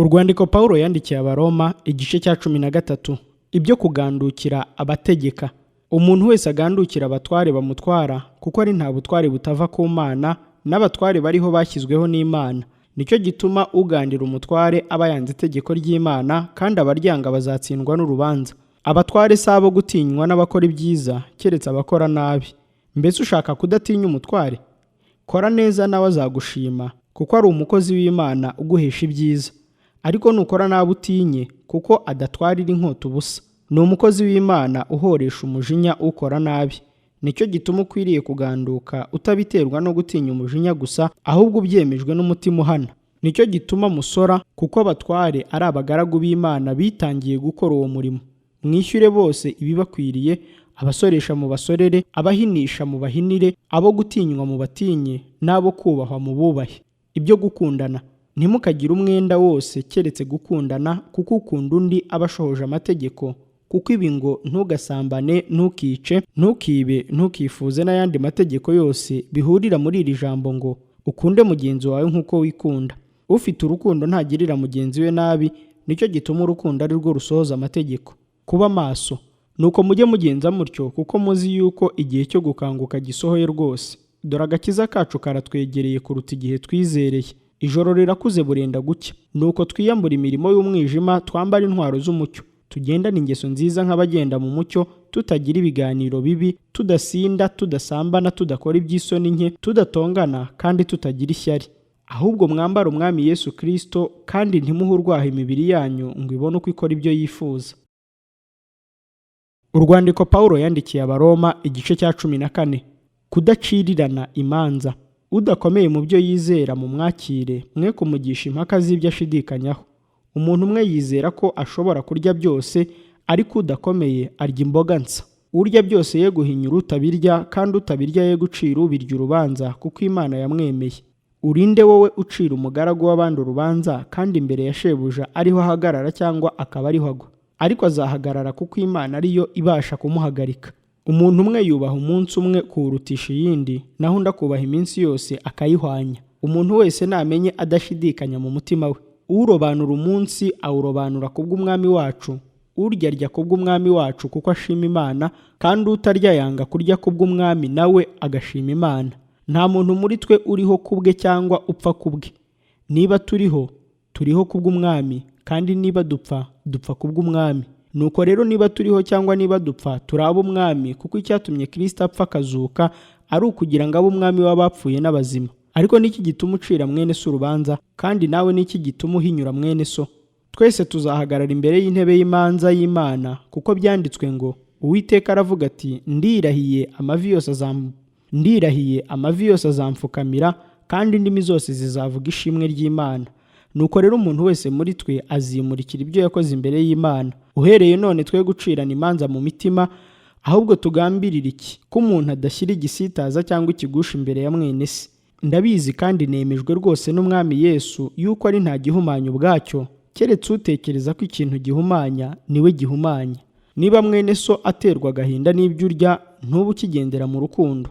Urwandiko Pawulo yandikiye Abaroma, igice cya 13. Ibyo kugandukira abategeka. Umuntu wese agandukira abatware bamutwara, kuko ari nta butware butava ku Mana, n'abatware bariho bashyizweho n'Imana. Nicyo gituma ugandira umutware aba yanze itegeko ry'Imana, kandi abaryanga bazatsindwa n'urubanza. Abatware si abo gutinywa n'abakora ibyiza, keretse abakora nabi. Mbese ushaka kudatinya umutware? Kora neza nawe azagushima, kuko ari umukozi w'Imana uguhesha ibyiza. Ariko nukora nabi utinye, kuko adatwarira inkota ubusa. Ni umukozi w'Imana uhoresha umujinya ukora nabi. Nicyo gituma ukwiriye kuganduka utabiterwa no gutinya umujinya gusa, ahubwo ubyemejwe n'umutima uhana. Nicyo gituma musora, kuko abatware ari abagaragu b'Imana bitangiye gukora uwo murimo. Mwishyure bose ibibakwiriye, abasoresha mu basorere, abahinisha mu bahinire, abo gutinywa mu batinye, n'abo kubahwa mu bubahe. Ibyo gukundana. Ntimukagire umwenda wose keretse gukundana, kuko ukunda undi aba ashohoje amategeko. Kuko ibi ngo ntugasambane, ntukice, ntukibe, ntukifuze n'ayandi mategeko yose bihurira muri iri jambo ngo ukunde mugenzi wawe nk'uko wikunda. Ufite urukundo ntagirira mugenzi we nabi, nicyo gituma urukundo ari rwo rusohoza amategeko. Kuba maso. Nuko mujye mugenza mutyo, kuko muzi yuko igihe cyo gukanguka gisohoye rwose. Dore agakiza kacu karatwegereye kuruta igihe twizereye. Ijoro rirakuze burenda gucya. Nuko twiyambura imirimo y'umwijima, twambara intwaro z'umucyo. Tugendane ingeso nziza nk'abagenda mu mucyo, tutagira ibiganiro bibi, tudasinda, tudasambana, tudakora iby'isoni nke, tudatongana kandi tutagira ishyari. Ahubwo mwambara Umwami Yesu Kristo, kandi ntimuhe urwaho imibiri yanyu ngo ibone uko ikora ibyo yifuza. Urwandiko Pawulo yandikiye Abaroma, igice cya 14. Kudacirirana imanza. Udakomeye mu byo yizera mumwakire, mwe kumugisha impaka z'ibyo ashidikanyaho. Umuntu umwe yizera ko ashobora kurya byose, ariko udakomeye arya imboga nsa. Urya byose ye guhinyura utabirya, kandi utabirya ye gucira ubirya urubanza, kuko Imana yamwemeye. Urinde wowe ucira umugaragu w'abandi urubanza, kandi imbere ya shebuja ariho ahagarara cyangwa akaba ariho agwa. Ariko azahagarara kuko Imana ariyo ibasha kumuhagarika. Umuntu umwe yubaha umunsi umwe kuwurutisha iyindi, naho undi akubaha iminsi yose akayihwanya. Umuntu wese namenye adashidikanya mu mutima we. Urobanura umunsi awurobanura kubw'Umwami wacu, urya arya kubw'Umwami wacu kuko ashima Imana, kandi utarya yanga kurya kubw'Umwami nawe agashima Imana. Nta muntu muri twe uriho kubwe cyangwa upfa kubwe. Niba turiho, turiho kubw'Umwami, kandi niba dupfa, dupfa kubw'Umwami. Nuko rero niba turiho cyangwa niba dupfa, turi ab'Umwami, kuko icyatumye Kristo apfa akazuka ari ukugira ngo abe umwami w'abapfuye n'abazima. Ariko niki gituma ucira mwene so urubanza? Kandi nawe niki gituma uhinyura mwene so? Twese tuzahagarara imbere y'intebe y'imanza y'Imana, kuko byanditswe ngo Uwiteka aravuga ati ndirahiye amavi yose ndirahiye amavi yose azamfukamira, kandi indimi zose zizavuga ishimwe ry'Imana. Nuko rero umuntu wese muri twe azimurikira ibyo yakoze imbere y'Imana. Uhereye none twe gucirana imanza mu mitima, ahubwo tugambirira iki? Ko umuntu adashyira igisitaza cyangwa ikigusha imbere ya mwene se. Ndabizi kandi nemejwe rwose n'Umwami Yesu yuko ari nta gihumanya ubwacyo, keretse utekereza ko ikintu gihumanya niwe gihumanya. Niba mwene so aterwa agahinda n'ibyo urya, ntuba ukigendera mu rukundo.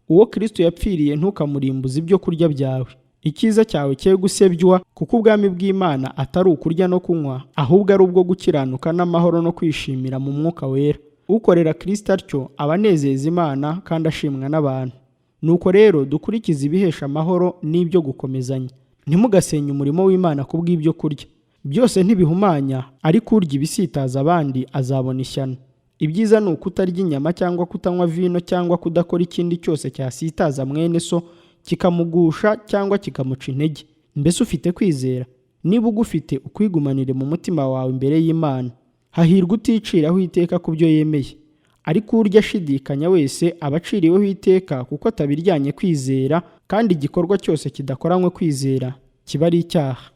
Uwo Kristo yapfiriye ntukamurimbuze ibyo kurya byawe. Icyiza cyawe cye gusebywa, kuko ubwami bw'Imana atari ukurya no kunywa, ahubwo ari ubwo gukiranuka n'amahoro no kwishimira mu mwuka wera. Ukorera Kristo atyo aba anezeza Imana kandi ashimwa n'abantu. Nuko rero dukurikize ibihesha amahoro n'ibyo gukomezanya. Ntimugasenye umurimo w'Imana kubw'ibyo kurya. Byose ntibihumanya, ariko urya ibisitaza abandi azabona ishyano. Ibyiza ni ukutarya inyama cyangwa kutanywa vino cyangwa kudakora ikindi cyose cyasitaza mwene so, kikamugusha cyangwa kikamuca intege. Mbese ufite kwizera? Niba ugufite, ukwigumanire mu mutima wawe imbere y'Imana. Hahirwa uticiraho iteka ku byo yemeye. Ariko urya ashidikanya wese aba aciriweho iteka, kuko atabiryanye kwizera, kandi igikorwa cyose kidakoranywe kwizera kiba ari icyaha.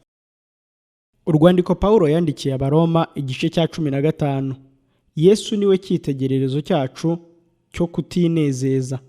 Urwandiko Pawulo yandikiye Abaroma, igice cya 15. Yesu niwe cyitegererezo cyacu cyo kutinezeza.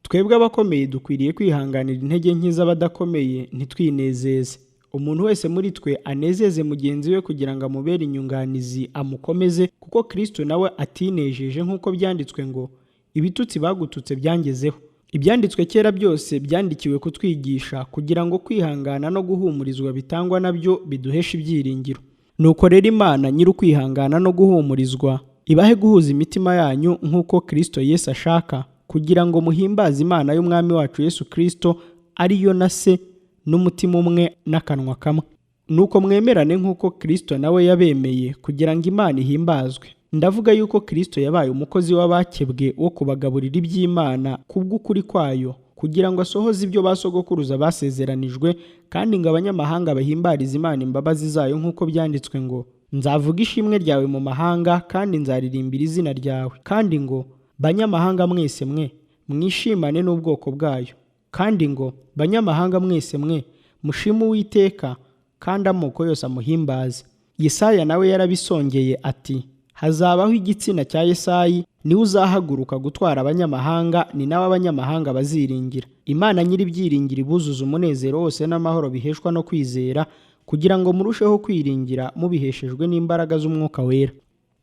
Twebwe abakomeye dukwiriye kwihanganira intege nke z'abadakomeye, ntitwinezeze. Umuntu wese muri twe anezeze mugenzi we kugira ngo amubere inyunganizi amukomeze, kuko Kristo nawe atinejeje nk'uko byanditswe ngo ibitutsi bagututse byangezeho. Ibyanditswe kera byose byandikiwe kutwigisha, kugira ngo kwihangana no guhumurizwa bitangwa nabyo biduheshe ibyiringiro. Nuko rero Imana nyir'ukwihangana no guhumurizwa ibahe guhuza imitima yanyu nk'uko Kristo Yesu ashaka, kugira ngo muhimbaze Imana y'Umwami wacu Yesu Kristo, ariyo na Se, n'umutima umwe n'akanwa kamwe. Nuko mwemerane nk'uko Kristo nawe yabemeye, kugira ngo Imana ihimbazwe. Ndavuga yuko Kristo yabaye umukozi w'abakebwe wo kubagaburira iby'Imana kubw'ukuri kwayo, kugira ngo asohoze ibyo basogokuruza basezeranijwe, kandi ngo abanyamahanga bahimbarize Imana imbabazi zayo, nk'uko byanditswe ngo: nzavuga ishimwe ryawe mu mahanga, kandi nzaririmbira izina ryawe. Kandi ngo: banyamahanga mwese mwe, mwishimane n'ubwoko bwayo. Kandi ngo: banyamahanga mwese mwe, mushime Uwiteka, kandi amoko yose amuhimbaze. Yesaya nawe yarabisongeye ati: hazabaho igitsina cya Yesayi, niwe uzahaguruka gutwara abanyamahanga, ni nawe abanyamahanga baziringira. Imana nyir'ibyiringiro ibuzuza umunezero wose n'amahoro biheshwa no kwizera, kugira ngo murusheho kwiringira mubiheshejwe n'imbaraga z'Umwuka Wera.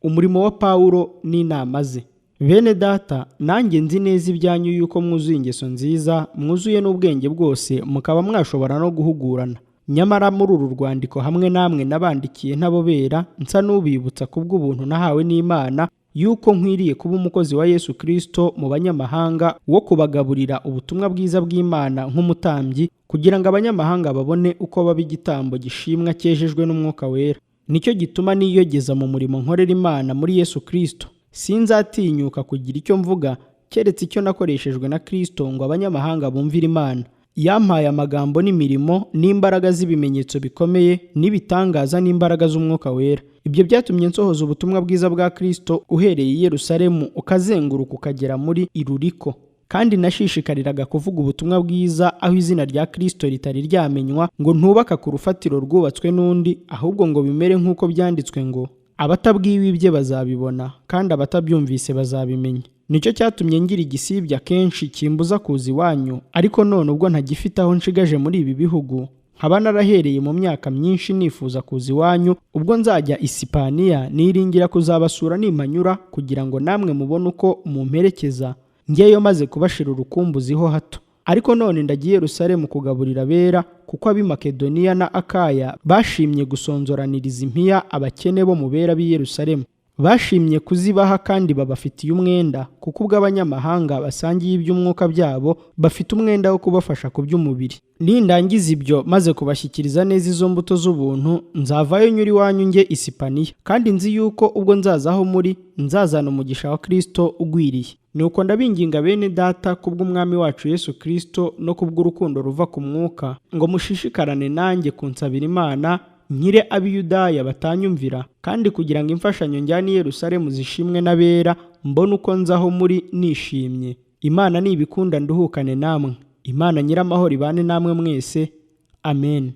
Umurimo wa Pawulo n'inama ze. Bene data, nanjye nzi neza ibyanyu yuko mwuzuye ingeso nziza, mwuzuye n'ubwenge bwose, mukaba mwashobora no guhugurana. Nyamara muri uru rwandiko hamwe namwe nabandikiye ntabobera, nsa n'ubibutsa kubw'ubuntu nahawe n'Imana, yuko nkwiriye kuba umukozi wa Yesu Kristo mu banyamahanga, wo kubagaburira ubutumwa bwiza bw'Imana nk'umutambyi, kugira ngo abanyamahanga babone uko baba igitambo gishimwa cyejejwe n'Umwuka Wera. Nicyo gituma niyogeza mu murimo nkorera Imana muri Yesu Kristo. Sinzatinyuka kugira icyo mvuga keretse icyo nakoreshejwe na Kristo ngo abanyamahanga bumvire Imana. Yampaye amagambo n'imirimo n'imbaraga z'ibimenyetso bikomeye n'ibitangaza n'imbaraga z'Umwuka Wera. Ibyo byatumye nsohoza ubutumwa bwiza bwa Kristo uhereye i Yerusalemu ukazenguruka ukagera muri Iluriko. Kandi nashishikariraga kuvuga ubutumwa bwiza aho izina rya Kristo ritari ryamenywa, ngo ntubaka ku rufatiro rwubatswe n'undi, ahubwo ngo bimere nk'uko byanditswe ngo: abatabwiwe ibye bazabibona, kandi abatabyumvise bazabimenya. Nicyo cyatumye ngira igisibya kenshi kimbuza kuza iwanyu, ariko none ubwo ntagifite aho nshigaje muri ibi bihugu, nkaba narahereye mu myaka myinshi nifuza kuza iwanyu, ubwo nzajya i Sipaniya niringira kuzabasura nimpanyura, kugira ngo namwe mubone uko mumperekeza ngeyo maze kubashira urukumbuzi ho hato. Ariko none ndagiye Yerusalemu kugaburira abera, kuko ab'i Makedoniya na Akaya bashimye gusonzoraniriza impiya abakene bo mu bera b'i Yerusalemu. Bashimye kuzibaha kandi babafitiye umwenda, kuko ubwo abanyamahanga basangiye iby'umwuka byabo, bafite umwenda wo kubafasha ku by'umubiri. Nindangiza ibyo maze kubashyikiriza neza izo mbuto z'ubuntu, nzavayo nyura iwanyu njye i Sipaniya. Kandi nzi yuko ubwo nzazaho muri, nzazana umugisha wa Kristo ugwiriye. Nuko ndabinginga bene data kubw'Umwami wacu Yesu Kristo no kubw'urukundo ruva ku Mwuka, ngo mushishikarane nanjye kunsabira Imana, nkire ab'Iyudaya batanyumvira, kandi kugira ngo imfashanyo njyane i Yerusalemu zishimwe n'abera, mbone uko nzaho muri nishimye. Imana nibikunda nduhukane namwe. Imana nyiramahoro ibane namwe mwese. Amen.